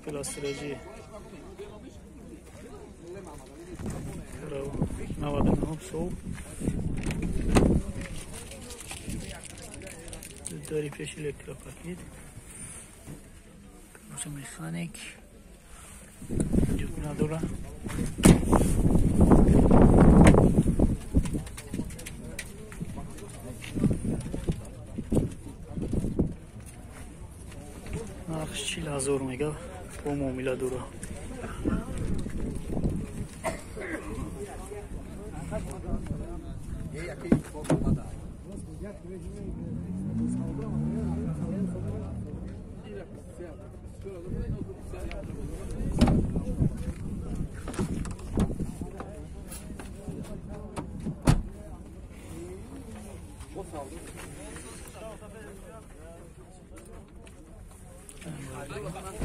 Opel Astra G. 99 сол. Дори пеш электропакет. Коробка механик. Дюк надора. Нархш 40 000 мега бо муомила дора.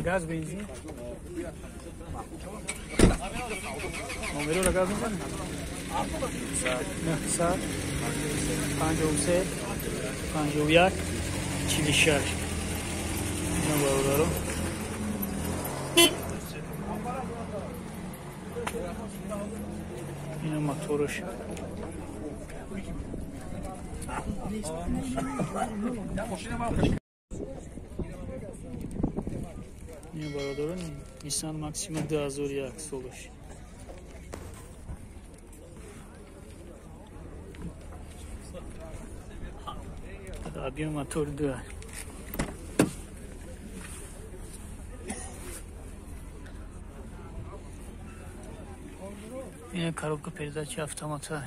Газ, бензин. Номерро газ мезанӣ? 953 51 46. Ина бародаро. Ина мотораш. Ина бародаро, Nissan Maxima 2001 солаш. Объем мотор 2. Ина коробка передачи автомата.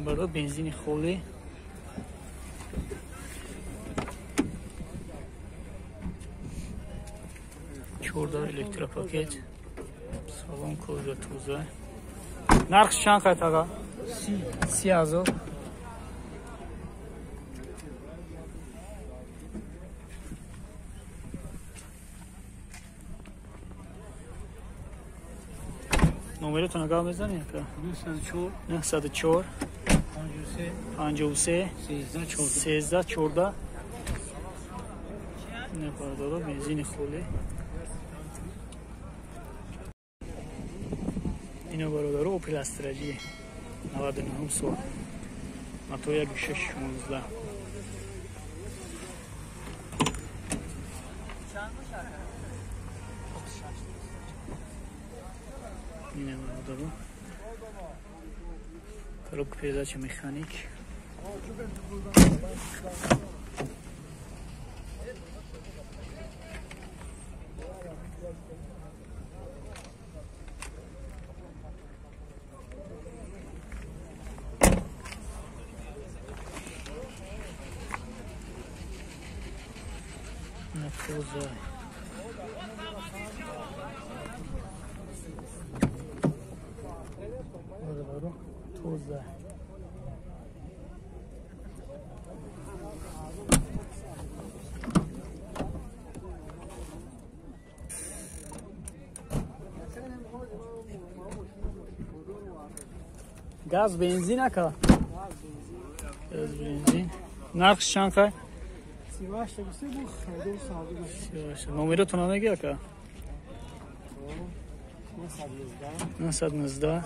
Баро бензини холӣ. Чорда электропакет. Салон кожа тоза. Нархш чанд қайт аға? 30 000. Номеротон гап мезанӣ ака? 904 904 53 53 13 14 13 14. Ина бародаро, бензини холӣ. Ина бародаро, Opel Astra G 99 сол. Мотор 1.6 16. Ина бародаро. Коробка передачи механик. На тоза. Бародаро, тоза. Газ, бензин ака? Газ, бензин. Нархш чанд қай? 38. Номеротон меги ака? 919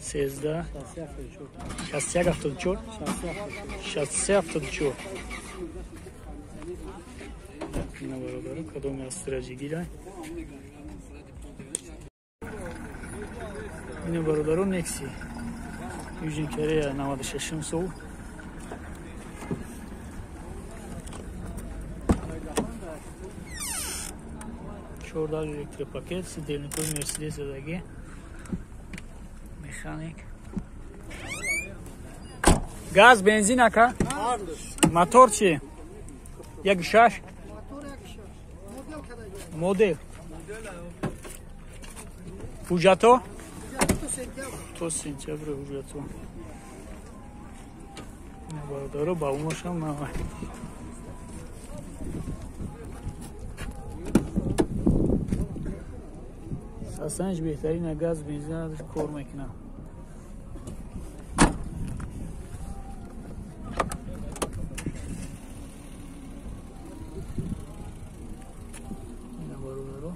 13 61 74 63 74. Ина бародаро, кадоми Астра G гирай. Ина бародаро, Некси. Южный Корея 96 сол. Чорда электропакет, сидельникои Мерседес задаги. Механик. Газ, бензин ака? Мотор чи? 1.6? Модел. Ҳуҷҷато? То сентябр ҳуҷҷато. Бародаро, балонашам навай. Сасаниш беҳтарина, газ, бензин кор мекунад. Ина бародаро.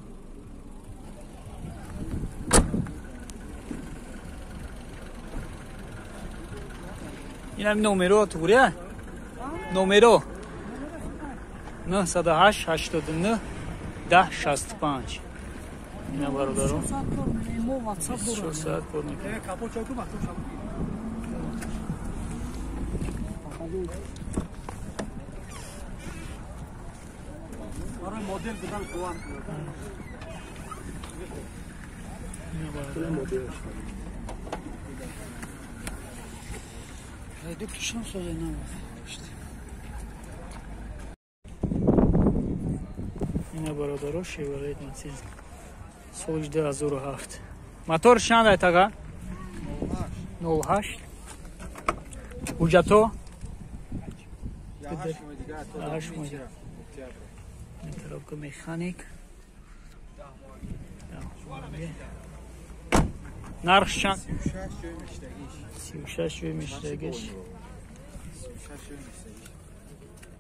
Инам номеро туғрия? Номеро 908 89 10 65. Ина бародаро. 24 соат кор мекунад. Ина бародаро. Ина бародаро, Chevrolet Matiz соли 2007. Мотор чанд ай тага? 08. Ҳуҷҷато? 8 моҳ. Коробка механик. Нарх чанд? 36 ҷой мештагиш.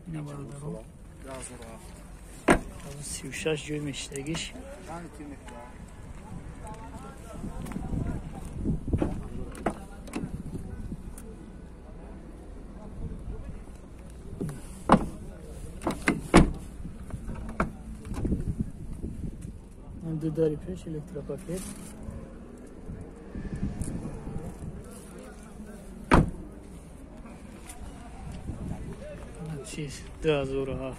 Ина бародаро. 36 ҷой мештагиш. Ду дари пеш электропакет. Чиз 2007.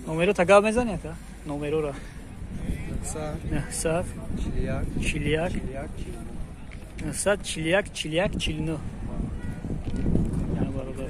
Номеро тагав мезани ака? Номерора. 900 41 900 41 41 49. Бародар.